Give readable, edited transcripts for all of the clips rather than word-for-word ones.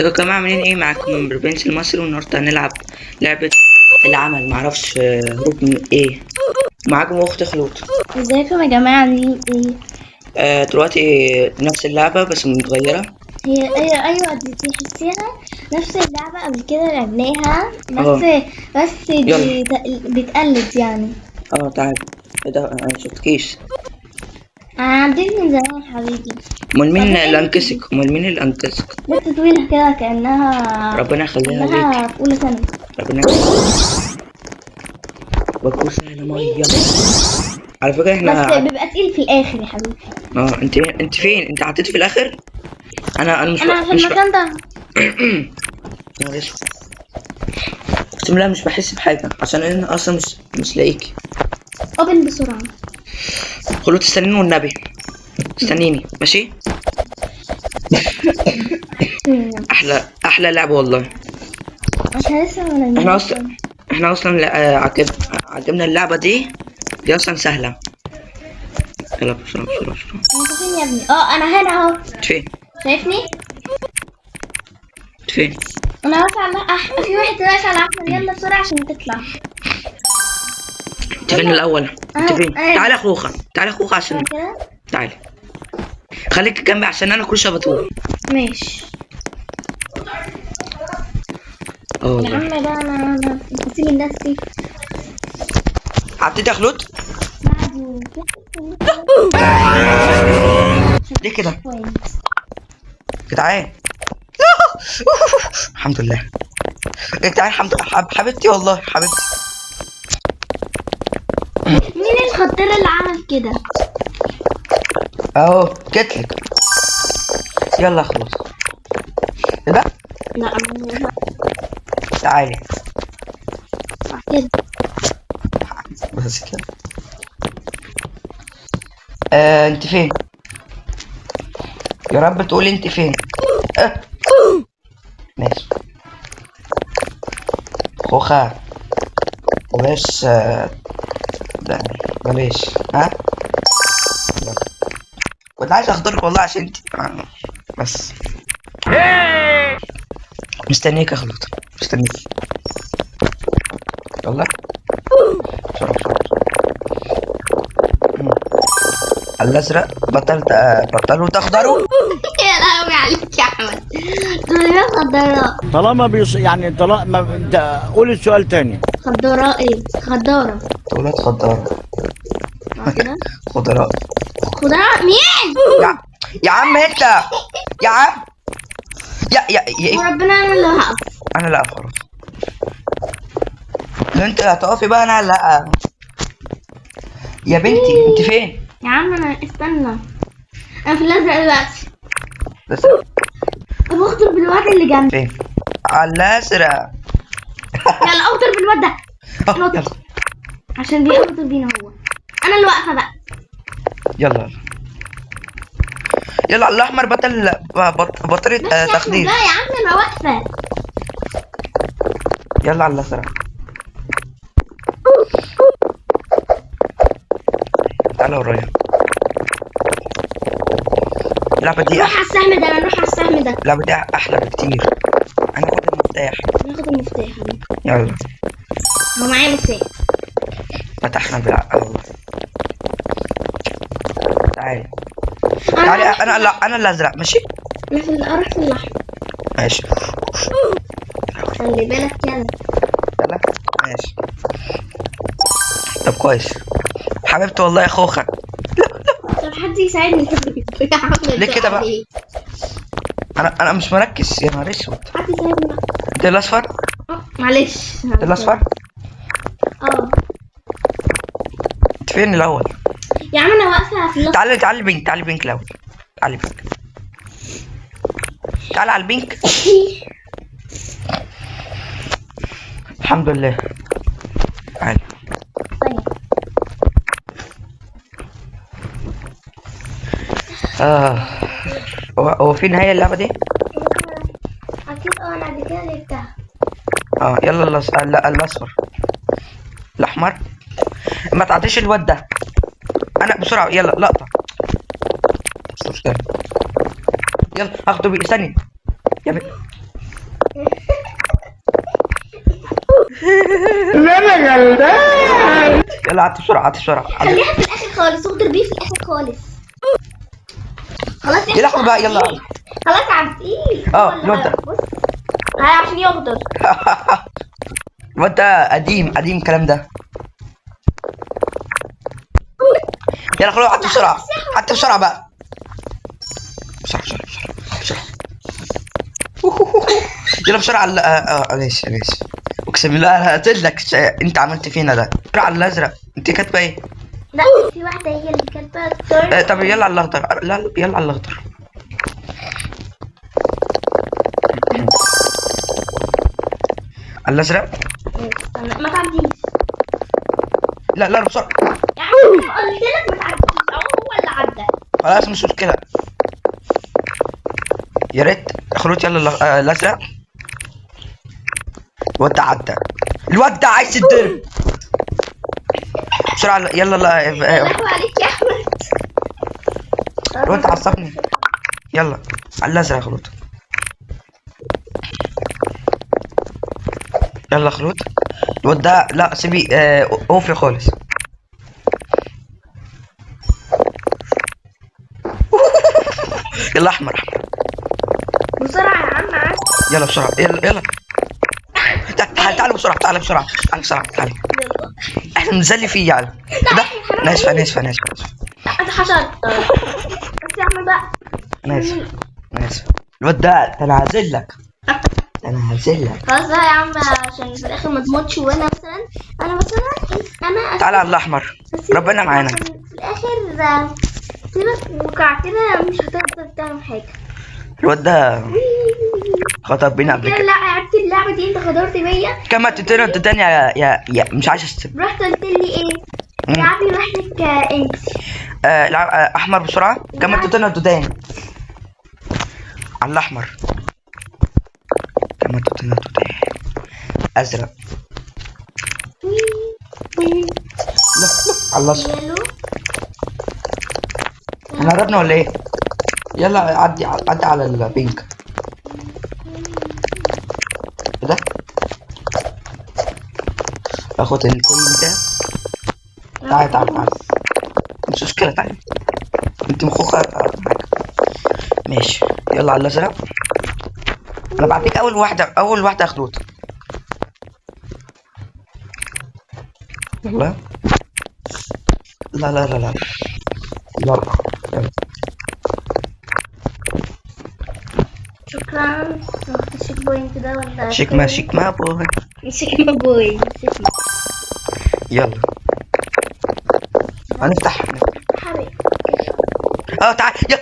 ازيكم يا جماعة، عاملين ايه؟ معاكم من بنس المصري، والنهارده هنلعب لعبة العمل، معرفش هروب من ايه. معاكم اخت خلود. ازيكم يا جماعة، عاملين ايه؟ دلوقتي نفس اللعبة بس متغيرة. هي ايوه دي تحسيها نفس اللعبة قبل كده لعبناها، بس دي بتقلد يعني. تعال، ايه ده؟ انا مشفتكيش. انا عديت من زمان حبيبي. امال مين اللي انكسك؟ امال مين اللي انكسك؟ بنت طويلة كده كأنها، ربنا يخليها ليك، في أولى ثانوي. ربنا يخليها. بكوسة على مية. على فكرة احنا بس بيبقى تقيل في الآخر يا حبيبي. انت فين؟ انت عديت في الآخر؟ انا مش انا في المكان ده. معلش، اقسم بالله مش بحس بحاجة عشان انا اصلا مش لاقيكي. open بسرعة. خلود استنيني والنبي، استنيني ماشي؟ احلى لعبة والله. عشان لسه احنا اصلا عجبنا اللعبة دي اصلا سهلة. يلا بسرعة بسرعة بسرعة. انت فين يا ابني؟ انا هنا اهو. انت فين؟ شايفني؟ انت فين؟ انا واقفة على في واحد واقف على احمر، يلا بسرعة عشان تطلع. انت فين الاول؟ انت فين؟ تعالى يا خوخة، تعالى يا خوخة عشان تعالى. خليك جنبي عشان انا كل شوية بتوه. ماشي. والله يا عم ده انا بسيب نفسي. عديت يا خلود؟ ليه كده؟ جدعان الحمد لله يا جدعان، الحمد لله حبيبتي والله حبيبتي. مين الخطير اللي عمل كده؟ اهو جاتلك. يلا خلاص. ايه ده؟ لا تعالي كده بس كده. انت فين؟ يا رب تقولي انت فين. ماشي خوخة، بلاش بلاش. ها كنت عايز اخدرك والله عشان انت بس. مستنيك يا خلود، مستنيك. يلا بسرعة بسرعة. الازرق بطلوا تخضروا. يا لهوي عليك يا احمد، دول خضراء. طالما يعني طالما قول السؤال تاني. خضراء ايه؟ خضارة. تقولات خضارة. خضراء. خضراء مين؟ يا عم انت، يا عم، يا يا يا وربنا انا اللي هقف. انا لا خلاص. لو انت هتقفي بقى انا لا. يا بنتي انت فين؟ يا عم انا استنى، انا في الازرق دلوقتي. بس بخطر بالواد اللي جنبي. فين؟ على الازرق. يلا اخطر بالواد ده. يلا عشان بيخطر بينا هو. انا اللي واقفة بقى. يلا يلا الاحمر بطل بطارية تخدير. لا يا عم انا واقفة. يلا على الازرق. تعالى ورايا. اللعبة دي نروح على السهم ده، نروح على السهم ده. اللعبة دي أحلى بكتير. أنا هاخد المفتاح. ناخد المفتاح. يلا. هو معايا مفتاح. فتحنا بالعقل والله. تعالي. تعالي أنا الأزرق ماشي؟ أنا في أروح في الأحمر. ماشي. خلي بالك يلا. يلا ماشي. طب كويس. حبيبتي والله يا خوخة. طب حد يساعدني يا عم. ليه كده بقى؟ انا مش مركز يا نهار اسود. حد يساعدني بقى. انت الاصفر؟ معلش. انت الاصفر؟ انت فين الاول؟ يا عم انا واقفة في الاصفر. تعالي تعالي pink، تعالي pink الاول. تعالي pink. تعالي على ال pink. الحمد لله. تعالي. هو في نهاية اللعبة دي؟ أكيد. أنا قبل كده لعبتها. يلا الأصفر. الأحمر. ما تعطيش الواد ده. أنا بسرعة يلا لقطة. مش مشكلة. يلا هاخده بيه، استني. يا بنت. لا انا غلبان. يلا عدي بسرعة، عدي بسرعة. خليها في الاخر خالص، اغدر بيه في الاخر خالص. خلاص يلا احمد بقى، يلا خلاص عديه. الواد ده بص عشان يغدر. الواد ده قديم قديم الكلام ده. يلا خلاص عدي بسرعة، عدي بسرعة بقى، بسرعة بسرعة بسرعة بسرعة. يلا بسرعة. انا اسف انا اسف، اقسم بالله انا هقتلك. انت عملت فينا ده. بسرعة على الازرق. انت كاتبة ايه؟ لا في واحدة هي اللي كاتبة. طب يلا على الاخضر. لا يلا على الاخضر. على الازرق. ما تعديش. لا لا بسرعة. يا عم قلت لك ما تعديش، هو اللي عدى. خلاص مش مشكلة. يا ريت خلوت. يلا الازرق. الواد ده عدى، الواد ده عايز يتضرب بسرعة. يلا لا الله عليك يا احمد، الواد ده عصبني. يلا على الازرق يا خلوت. يلا خلوت. الواد ده لا سيبي، اوفي خالص. يلا احمر احمر بسرعة يا عم. عم يلا بسرعة، يلا يلا تعال تعال بسرعة، تعال بسرعة، تعال بسرعة، تعال. احنا بنزلي فيه يعني. ده انا اسف انا اسف انا اسف. انت حشرت بس يا عم بقى. انا اسف انا اسف. الواد ده انا هذلك، انا هذلك. خلاص بقى يا عم، عشان في الاخر ما تموتش. وانا مثلا، انا مثلا انا تعال على الاحمر، ربنا معانا. في الاخر سيبك وقع كده، مش هتقدر تعمل حاجة. الواد ده خطر بينا قبل كده. لا لعبت اللعبة دي انت غدرت بيا. كما تتنى تتنى يا مش عايز اشتم. رحت قلت لي ايه؟ العبي لوحدك انت. العب احمر بسرعة. كما تتنى تتاني على الاحمر. كما تتنى تتاني ازرق. لا لا على الاصفر. احنا قربنا ولا ايه؟ يلا عدي عدي على البينك. ايه ده؟ اخد الكوين ده. تعالى تعالى تعالى، مش مشكلة تعالى، انت مخوخة معاك. ماشي يلا على الازرق. انا بعطيك اول واحدة، اول واحدة خلوط. يلا لا لا لا لا يلا يلا. شكرا. ال checkpoint ده ولا شيك ما شيك ما boy، شيك ما boy. يلا هنفتح. حبيبي تعال يلا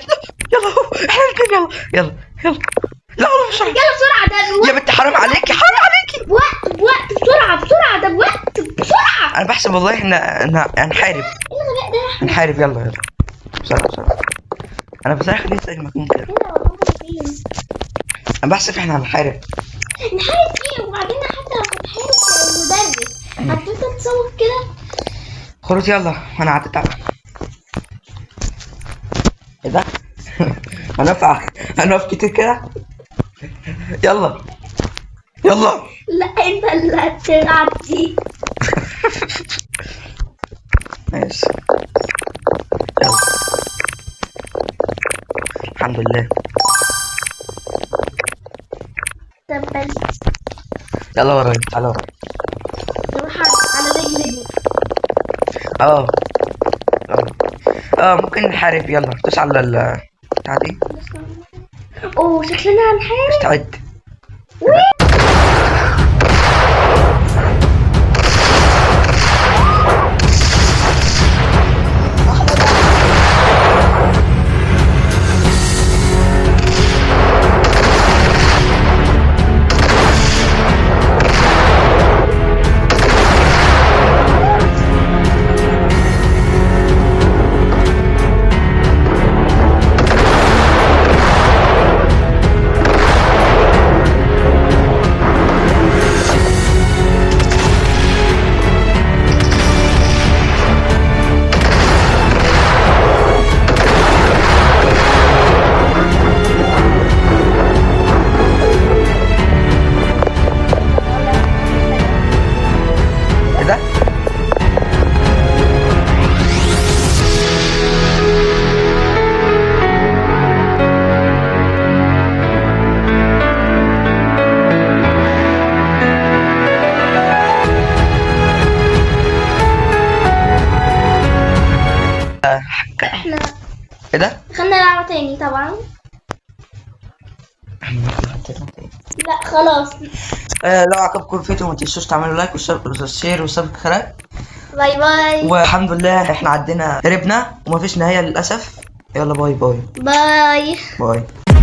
يلا، احنا الاثنين. يلا يلا يلا. لا لا بسرعة، يلا بسرعة. ده يا بنت حرام عليكي، حرام عليكي. وقت وقت، بسرعة بسرعة، ده وقت بسرعة. انا بحسب والله احنا هنحارب. ايه الغباء ده؟ هنحارب. يلا يلا بسرعة بسرعة. انا بصراحة ليه زي المجنون كده. انا بحسب احنا هنحارب. نحارب ايه؟ وبعدين حتى لو هتحارب المدرس هتفضل تصوت كده. خلاص يلا انا عديت على ايه ده؟ هنقف هنقف كتير كده. يلا يلا. لا انت اللي هتعدي. ماشي يلا الحمد لله. طب يلا ورايا، تعالى ورايا. نروح على رجلي دي. ممكن نحارب. يلا دوس على ال بتاع دي. اوه شكلنا هنحارب. استعد. احنا ايه ده؟ دخلنا لعبة تاني طبعا. لا خلاص. لو عجبكم الفيديو ما تنسوش تعملوا like و share و subscribe. bye bye. والحمد لله احنا عدينا، هربنا ومفيش نهاية للأسف. يلا bye bye. bye. bye.